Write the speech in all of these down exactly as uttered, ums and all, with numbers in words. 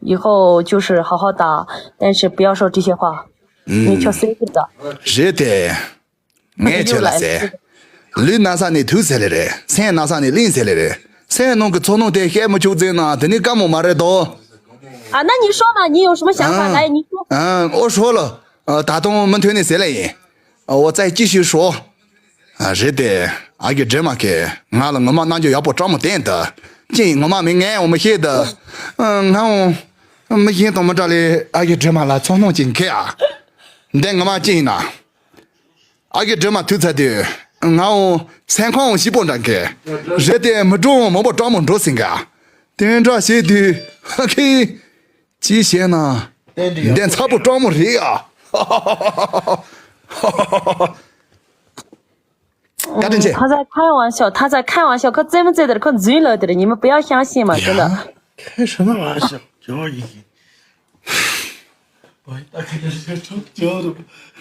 以后就是好好打，但是不要说这些话，你就随意的。 རེད་དེ། ངས་ཁྱོད་ལ་ཟེར། ལུས་ན་ས་ནས་དུག་ཟེར་ལེ་རེད། སེམས་ན་ས་ནས་གླིང་ཟེར་ལེ་རེད། སེམས་ནང་གི་ཚོར་སྣང་དེ་བཤད་མི་ཆོག་ཟེར་ན་དེ་ནི་དཀའ་མོ་མ་རེད་དོ། 啊，那你说嘛，你有什么想法？来，你说。 ཨ། ཨོ་ཧྲོ་ལོ། ཨ། ད་དུང་མུ་མཐུད་ནས་ཟེར་ལེ་ཡིན། ཨ། འོ་ཙི་ཅི་ཞིག་ཧྲོ། ཨ། རེད་དེ། ཨ་གི་སྒྲོལ་མ་གིས་ང་ལ་ངོ་མ་རྣམ་འགྱུར་ཡག་པོ་སྤྲང་མོ་བསྟན་ད། ཅི་ངོ་མ་མི་ངན་འོ་མི་ཤེས་ད། ཨ། ང་འོ་མི་གཞན་དང་མི་འདྲ་ལེ། ཨ་གི་སྒྲོལ་མ་ལ་ཚོར་སྣང་ཅིག་འཁྱེར་ཨ། འདི་ངོ་མ་ཅི་ཡིན་ན། ཨ་གི་སྒྲོལ་མ་ཐུག་ཚར་དུས་ང་འོ་སེམས་ཁོང་འོ་སྐྱིད་པོ་འདྲ་གི། རེད་དེ་མི་སྤྲང་མང་པོ་སྤྲང་མོ་འགྲོ་ཟིན་ག། དེ་འདྲ་བྱེད་དུས་ཨ་གི། ཅི་བྱས་ན། བསྟན་འགྲོ་ཡག་འདི་ཚ་པོ་སྤྲང་མོ་རེད་ཨ། བཀའ་དྲིན་ཆེ། 他在开玩笑，他在开玩笑，ཁོ་རྩེད་མོ་རྩེ་དེར་ཁོ་རྫུན་ལོས་དེར་你们不要相信嘛，真的。 开什么玩笑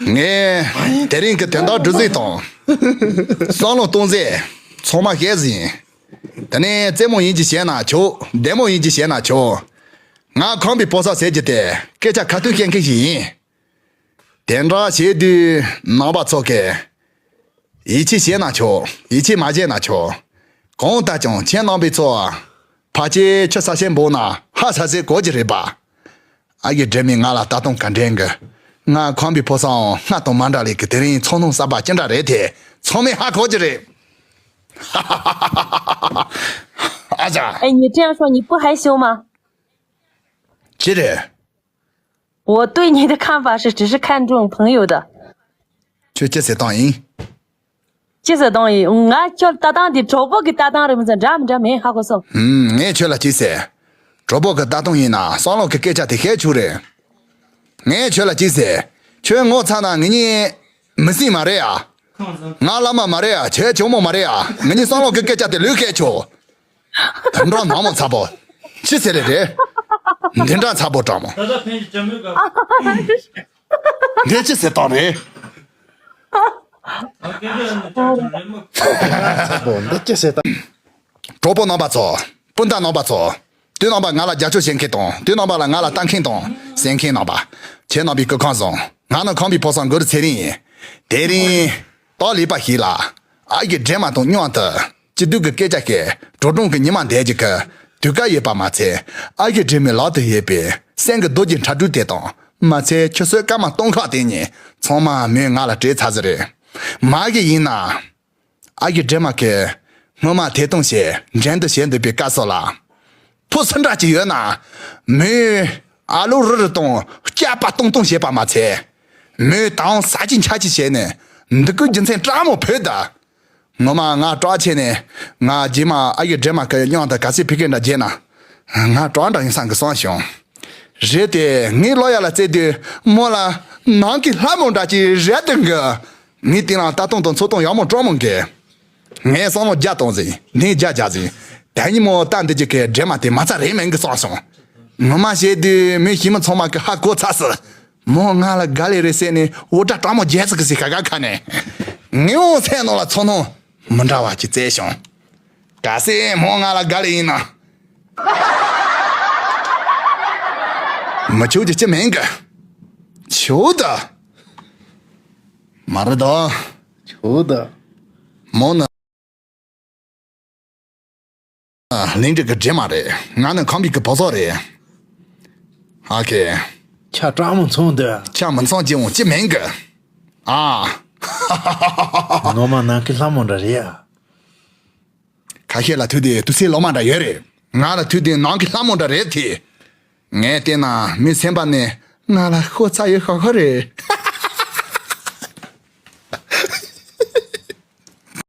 ？ངས་དེ་རིང་གི་དོན་དག་སྒྲུབ་རྩིས་དང་། བསམ་བློ་གཏོང་རྩིས་ཚང་མ་བཤད་ཟིན། དེ་ནས་རྩེད་མོ་ཡིན་གྱི་བྱས་ན་ཆོག་བདེ་མོ་ཡིན་གྱི་བྱས་ན་ཆོག་ང་ཁམས་པའི་ཕོ་གསར་ཟེར་གྱི་དེ་སྐད་ཆ་ཁ་ཐུག་བཤད་མཁན་ཞིག་ཡིན། དེ་འདྲ་བྱེད་དུས་རྣམ་པ་ཚོ་གིས་ཡིད་ཆེས་བྱས་ན་ཆོག་ཡིད་ཆེས་མ་བྱས་ན་ཆོག་གང་ལྟར་ཀྱང་ཁྱེད་རྣམ་པའི་ཚོ་ཕལ་ཆེར་ཆུ་ས་ཆེན་འབོག་ན་ཧ་ས་ས་གོ་གི་རེད་པ། ཨ་གི་སྒྲོལ་མས་ང་ལ་ལྟ་སྟངས་ག་འདྲ་གི། ང་ཁམས་པའི་ཕོ་གསར་འོང་སྔར་དང་མ་འདྲ་ལེ་གི། དེ་རིང་ཚོར་སྣང་གསར་པ་ཅི་འདྲ་རེད་དེ་ཚང་མས་ཧ་གོ་གི་རེད། ཨ་ཅག 哎，你这样说，你不害羞吗？ ཅི་རེད། 我对你的看法是，只是看重朋友的。 ཁྱོད་ཅི་ཟེར་སྟངས་ཡིན། ཅི་ཟེར་སྟངས་ཡིན། ང་ཁྱོད་ལྟ་སྟངས་དེ་གྲོགས་པོ་གི་ལྟ་སྟངས་རེད་མི་ཚད་འདྲ་མི་འདྲ་མེད་ཧ་གོ་སོང་། ཧུམ། ངས་ཁྱོད་ལ་ཅི་ཟེར། གྲོགས་པོ་གི་ལྟ་སྟངས་ཡིན་ན་བསམ་བློ་གི་སྐད་ཆ་དེ་བཤད་ཆོག་རེད། ངས་ཁྱོད་ལ་ཅི་ཟེར། ཁྱོད་ངོ་ཚ་ན་ངེད་གཉིས་མི་སྲིད་མ་རེད་ཨ། ང་བླ་མ་མ་རེད་ཨ། ཁྱོད་ཇོ་མོ་མ་རེད་ཨ། ངེད་གཉིས་བསམ་བློ་གི་སྐད་ཆ་དེ་ལོས་བཤད་ཆོག་དམ་དྲག་ནག་མོ་ཚ་པོ། ཅི་ཟེར་རེད་རེད། འདི་འདྲ་ཚ་པོ་དྲག་མོ། ད་ལྟ་ཕན་གྱི་ཅ་མོའི་སྐབས། འདི་ཅི་ཟེར་སྟངས་རེད། ཨ་སྐད་ཆ་ནི་ཅག་ཅག་རེད་མོ། ཚ་པོ་འདི་ཅི་ཟེར་སྟངས། གྲོགས་པོ་རྣམ་པ་ཚོ། སྤུན་ཟླ་རྣམ་པ་ཚོ། དུས་རྣམ་པ་ང་ལ་རྒྱབ་སྐྱོར་བྱེད་མཁན་དང་དུས་རྣམ་པ་ལ་ང་ལ་ལྟ་མཁན་དང་གསན་མཁན་རྣམ་པ། ཁྱེད་རྣམ་པའི་སྐུ་ཁམས་བཟང་། ང་ནི་ཁམས་པའི་ཕོ་གསར་མགུར་ཚེ་རིང་ཡིན། དེ་རིང་། སྟག་ལེགས་པ་ཞིག་ལ། ཨ་ཡེ་སྒྲོལ་མ་དང་མཉམ་དུ། སྐྱིད་སྡུག་གི་སྐད་ཆ་བཤད། བྲོ་བྲོ་གི་ཉི་མ་འདེད་རྒྱུ་གི། དུས་སྐབས་ཡོད་པ་མ་ཚད། ཨ་ཡེ་སྒྲོལ་མའི་ལག་ཏུ་ཡོད་པའི། སེམས་ཀྱི་རྡོ་རྗེ་ཕྲ་སྦྲུལ་དེ་དང་། མ་ཚད་ཆུ་སྲོད་སྐར་མ་སྟོང་ཁག་དེ་གཉིས། ཚང་མ་མོས་ང་ལ་སྤྲད་ཚར་ཟིན་རེད། མ་གི་ཡིན་ན། ཨ་ཡེ་སྒྲོལ་མ་གིས་སྔོན་མ་ཐད་གཏོང་བྱས་འགྲན་བསྡུར་བྱས་འདུག་པའི་སྐབས་སུ་ལ། ཕོ་སུ་འདྲ་ཅིག་ཡོད་ན། མོས་ཨ་ལོ་རི་རི་དང་སྐྱག་པ་སྟོང་སྟོང་བྱས་པ་མ་ཚད། མོས་དང་ཟ་ཅིག་འཆའ་ཅིག་བྱས་ནས་འདི་ཀུན་རྒྱུ་མཚན་དྲང་མོ་བོས་ད། ངོ་མ་ང་སྐྲག་ཆེ་ནས་ང་རྗེས་མ་ཨ་ཡེ་སྒྲོལ་མ་གི་མཉམ་དུ་ག་ཚོད་ཕི་ཀེ་འདྲ་བརྗེས་ན། ང་སྐྲག་འདྲ་ཡིན་བསམ་གི་སོང་བྱུང་། རེད་དེ་ངའི་ལོ་ཡ་ལ་བརྩེ་དུས་མོ་ལ་ནང་གི་ལྷ་མོ་འདྲ་ཅིག་རེད་དུ་གི། ངའི་སྟེང་ལ་ལྟ་སྟངས་དང་ཚོར་སྟངས་ཡག་མོ་སྤྲང་མོ་གི། ངས་བསམ་བློ་རྒྱག་བཏང་ཟིན་ནས་རྒྱག་རྒྱག་ཟིན། ད་ཉིན་མོ་ལྟ་འདི་ཅིག་གི་སྒྲོལ་མ་དེ་མ་རྩ་རེད་མིན་གི་སོང་སོང་། ངོ་མ་བཤད་དུས་མི་ཞི་མི་ཚང་མ་གི་ཧ་གོ་ཚར་སི། མོ་ང་ལ་དགའ་ལེ་རེད་ཟེར་ནས་འུར་སྒྲ་སྤྲང་མོ་རྒྱག་ཟིག་གི་ཟིག་ཁ་ཁ་ཁ་ནས། ངའི་འོང་སེམས་ནང་ལ་ཚོར་སྣང་མི་འདྲ་བ་ཅིག་བཙལ་བྱུང་། གལ་སྲིད་མོ་ང་ལ་དགའ་ལེ་ཡིན་ན། མི་ཆོག་རྒྱུ་ཅི་མིན་གི། ཆོག་ད། མ་རེད་ད། ཆོག་ད། མོ་ནི་གླིང་རི་གི་སྒྲོལ་མ་རེད། ང་ནི་ཁམས་པའི་གི་བུ་ཚོ་རེད། ཨ་ཁེ། ཆ་སྤྲང་མོ་མཚུངས་འདུག་ཆ་མི་མཚུངས་ཀྱི་འོང་ཅི་མིན་གི། ཨ། ངོ་མ་ནང་གི་ལྷ་མོ་འདྲ་རེད་ཡ། ཁ་ཤས་ལ་ཐུག་དེ་དུས་ཚོད་ལོ་མ་འདྲ་ཡོད་རེད། ང་ལ་ཐུག་དེ་ནང་གི་ལྷ་མོ་འདྲ་རེད་དེ། ངས་བལྟས་ན་མི་སེམས་པ་ནས་ང་ལ་ཤོག་ཚ་ཡོད་ཤོག་ཤོག་རེད།